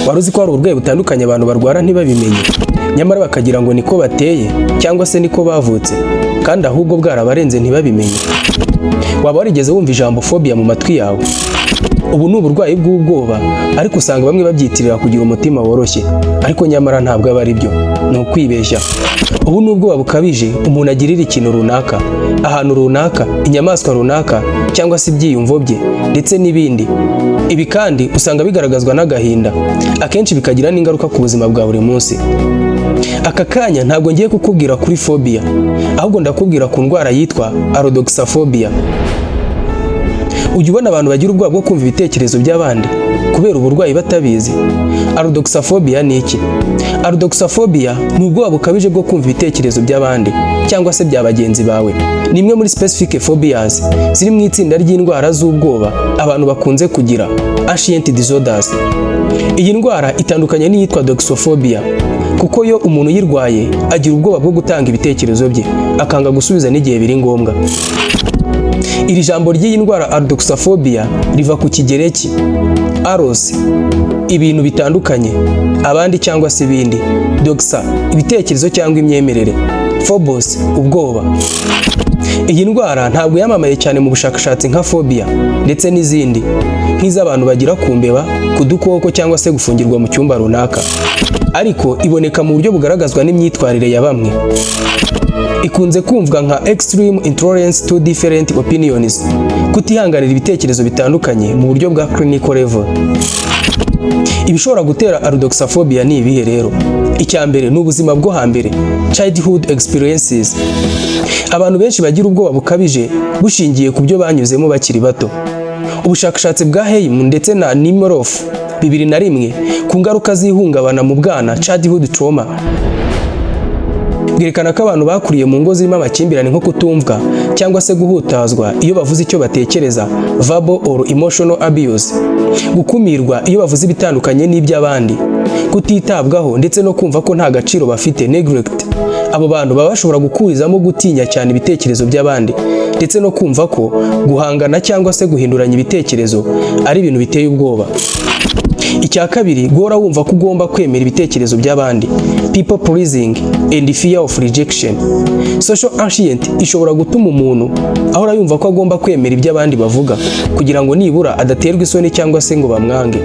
Wari uzi ko hari uburwayi butandukanye abantu barwara ntibabimenye, nyamara bakagira ngo niko bateye cyangwa se niko bavutse, kandi ahubwo bwarabarenze ntibabimenye? Waba warigeze wumva ijambo phobia mu matwi yawe? Ubu ni uburwayi bw'ubwoba, ariko usanga bamwe babyitirira kugira umutima woroshye, ariko nyamara ntabwo aba ari byo, ni ukwibeshya. Ubu ni ubwoba bukabije umuntu agirira ikintu runaka, ahantu runaka, inyamaswa runaka cyangwa se ibyiyumvo bye ndetse n'ibindi. Ibi kandi usanga bigaragazwa n'agahinda, akenshi bikagira n'ingaruka ku buzima bwa buri munsi. Aka kanya ntabwo ngiye kukubwira kuri phobia, ahubwo ndakubwira ku ndwara yitwa allodoxaphobia. Ujya ubona abantu bagira ubwoba bwo kumva ibitekerezo by'abandi kubera uburwayi batabizi? Allodoxaphobia ni iki? Allodoxaphobia ni ubwoba bukabije bwo kumva ibitekerezo by'abandi cyangwa se bya bagenzi bawe. Ni imwe muri specific phobias ziri mu itsinda ry'indwara z'ubwoba abantu bakunze kugira, anxiety disorders. Iyi ndwara itandukanye n'iyitwa doxophobia, kuko yo umuntu uyirwaye agira ubwoba bwo gutanga ibitekerezo bye, akanga gusubiza n'igihe biri ngombwa. Iri jambo ry'iyi ndwara allodoxaphobia riva ku Kigereki allos, ibintu bitandukanye, abandi cyangwa se ibindi, doxa, ibitekerezo cyangwa imyemerere, phobos, ubwoba. Iyi ndwara ntabwo yamamaye cyane mu bushakashatsi nka phobia ndetse n'izindi nk'iz'abantu bagira ku mbeba, ku dukoko cyangwa se gufungirwa mu cyumba runaka, ariko iboneka mu buryo bugaragazwa n'imyitwarire ya bamwe. Ikunze kumvwa nka extreme intolerance to different opinions, kutihanganira ibitekerezo bitandukanye mu buryo bwa clinical level. Ibishobora gutera allodoxaphobia ni ibihe rero? Icya mbere ni ubuzima bwo hambere, childhood experiences. Abantu benshi bagira ubwoba bukabije bushingiye ku byo banyuzemo bakiri bato. Ubushakashatsi bwa Heim ndetse na Nemiroff 2001 ku ngaruka z'ihungabana mu bwana, childhood trauma, bwerekana ko abantu bakuriye mu ngo zirimo amakimbirane, nko kutumvwa cyangwa se guhutazwa iyo bavuze icyo batekereza, verbal or emotional abuse, gukumirwa iyo bavuze ibitandukanye n'iby'abandi, kutitabwaho ndetse no kumva ko nta gaciro bafite, neglect. Abo bantu baba bashobora gukurizamo gutinya cyane ibitekerezo by'abandi ndetse no kumva ko guhangana cyangwa se guhinduranya ibitekerezo ari ibintu biteye ubwoba. Icya kabiri, guhora wumva ko ugomba kwemera ibitekerezo by'abandi, people pleasing and fear of rejection. Social anxiety ishobora gutuma umuntu ahora yumva ko agomba kwemera ibyo abandi bavuga kugira ngo nibura adaterwa isoni cyangwa se ngo bamwange.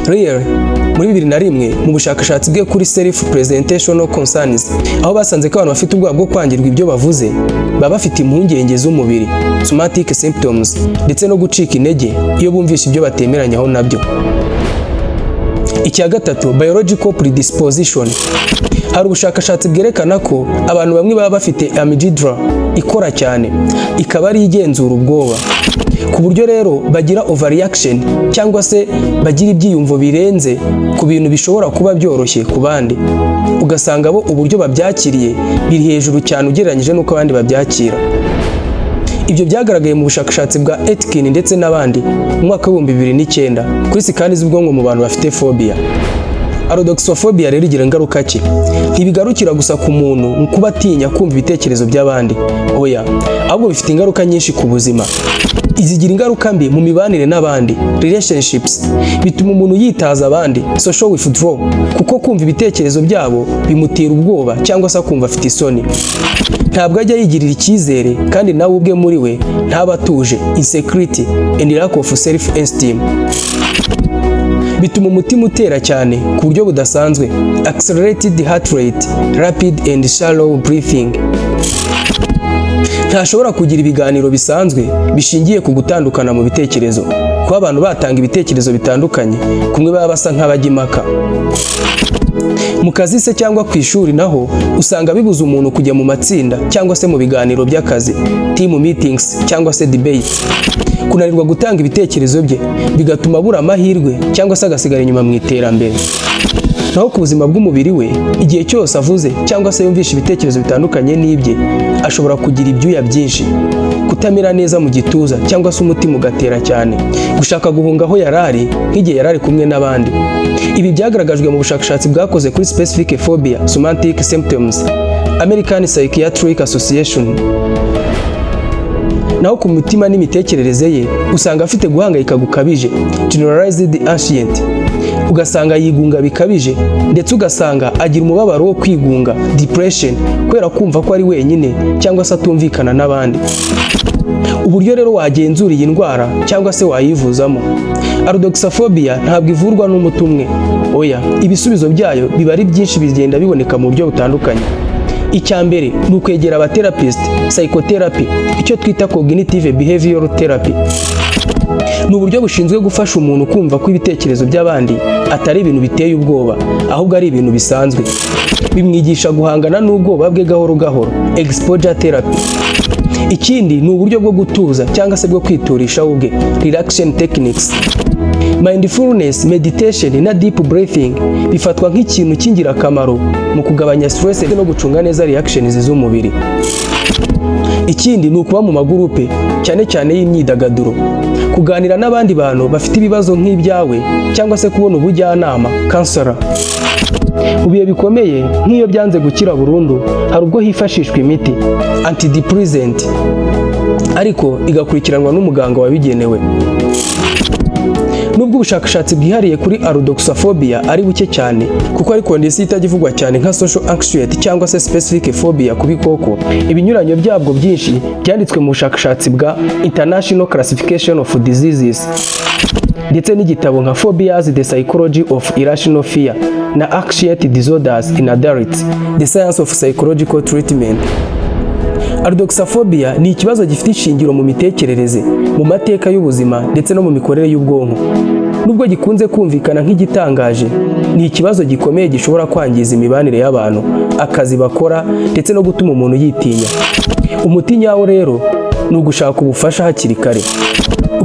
Real muri 2001 mu bushakashatsi bwe kuri self presentational concerns, aho basanze ko abantu bafite ubwoba bwo kwangirwa ibyo bavuze baba bafite impungenge z'umubiri, somatic symptoms, ndetse no gucika intege iyo bumvishe ibyo batemeranyaho nabyo. Icya gatatu, biological predisposition. Hari ubushakashatsi bwerekana ko abantu bamwe baba bafite amygdala ikora cyane, ikaba ari igenzura ubwoba, ku buryo rero bagira overreaction cyangwa se bagira ibyiyumvo birenze ku bintu bishobora kuba byoroshye ku bandi, ugasanga bo uburyo babyakiriye biri hejuru cyane ugereranyije n'uko abandi babyakira. Ibyo byagaragaye mu bushakashatsi bwa Etkin ndetse n'abandi mu mwaka wa 2009 kuri scan z'ubwonko mu bantu bafite phobia. Allodoxaphobia rero igira ingaruka ki? Ntibigarukira gusa ku muntu mu kuba atinya kumva ibitekerezo by'abandi, oya, ahubwo bifite ingaruka nyinshi ku buzima. Izigira ingaruka mbi mu mibanire n'abandi, relationships. Bituma umuntu yitaza abandi, social withdrawal, kuko kumva ibitekerezo byabo bimutera ubwoba cyangwa se akumva afite isoni. Ntabwo ajya yigirira icyizere kandi nawe ubwe muri we ntaba atuje, insecurity and lack of self esteem. Bituma umutima utera cyane ku buryo budasanzwe, accelerated heart rate, rapid and shallow breathing. Ntashobora kugira ibiganiro bisanzwe bishingiye ku gutandukana mu bitekerezo, kuba abantu batanga ibitekerezo bitandukanye kumwe baba basa nk'abajya impaka. Mu kazi se cyangwa ku ishuri naho usanga bibuza umuntu kujya mu matsinda cyangwa se mu biganiro by'akazi, team meetings cyangwa se debate. Kunanirwa gutanga ibitekerezo bye bigatuma abura amahirwe cyangwa se agasigara inyuma mu iterambere. Naho ku buzima bw'umubiri we, igihe cyose avuze cyangwa se yumvisha ibitekerezo bitandukanye n'ibye, ashobora kugira ibyuya byinshi, kutamera neza mu gituza cyangwa se umutima ugatera cyane, gushaka guhunga aho yari ari nk'igihe yari ari kumwe n'abandi. Ibi byagaragajwe mu bushakashatsi bwakoze kuri specific phobia somatic symptoms, American Psychiatric Association. Naho ku mutima n'imitekerereze ye, usanga afite guhangayika gukabije, generalized anxiety. Ugasanga yigunga bikabije, ndetse ugasanga agira umubabaro wo kwigunga, depression, kubera kumva ko ari wenyine cyangwa se atumvikana n'abandi. Uburyo rero wagenzura iyi ndwara cyangwa se wayivuzamo: Allodoxaphobia ntabwo ivurwa n'umuti umwe, oya. Ibisubizo byayo biba ari byinshi, bigenda biboneka mu buryo butandukanye. Icya mbere ni ukwegera abatherapist, psychotherapy, icyo twita cognitive behavioral therapy. Ni uburyo bushinzwe gufasha umuntu kumva ko ibitekerezo by'abandi atari ibintu biteye ubwoba, ahubwo ari ibintu bisanzwe. Bimwigisha guhangana n'ubwoba bwe gahoro gahoro, exposure therapy. Ikindi ni uburyo bwo gutuza cyangwa se bwo kwiturisha we ubwe, relaxation techniques. Mindfulness, meditation na deep breathing bifatwa nk'ikintu cy'ingirakamaro mu kugabanya stress no gucunga neza reactions z'umubiri. Ikindi ni ukuba mu magurupe, cyane cyane y'imyidagaduro, kuganira n'abandi bantu bafite ibibazo nk'ibyawe cyangwa se kubona ubujyanama, counselor. Mu bihe bikomeye, nk'iyo byanze gukira burundu, hari ubwo hifashishwa imiti, antidepressant, ariko igakurikiranwa n'umuganga wabigenewe. Nubwo ubushakashatsi bwihariye kuri allodoxaphobia ari buke cyane, kuko ari condition itajya ivugwa cyane nka social anxiety cyangwa se specific phobia ku bikoko, ibinyuranyo byabwo byinshi byanditswe mu bushakashatsi bwa International Classification of Diseases ndetse n'igitabo nka Phobias: The Psychology of Irrational Fear na Anxiety Disorders in Adults: The Science of Psychological Treatment. Allodoxaphobia ni ikibazo gifite ishingiro mu mitekerereze, mu mateka y'ubuzima ndetse no mu mikorere y'ubwonko. Nubwo gikunze kumvikana nk'igitangaje, ni ikibazo gikomeye gishobora kwangiza imibanire y'abantu, akazi bakora, ndetse no gutuma umuntu yitinya. Umuti nyawo rero ni ugushaka ubufasha hakiri kare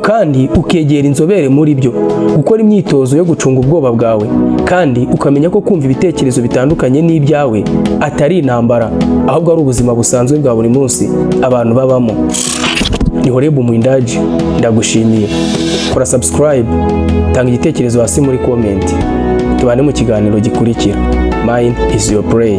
kandi ukegera inzobere muri byo, gukora imyitozo yo gucunga ubwoba bwawe, kandi ukamenya ko kumva ibitekerezo bitandukanye n'ibyawe atari intambara, ahubwo ari ubuzima busanzwe bwa buri munsi abantu babamo. Ni Horebu Mwindaji, ndagushimiye. Kora subscribe, tanga igitekerezo hasi muri comment, tubane mu kiganiro gikurikira. Mine is your play.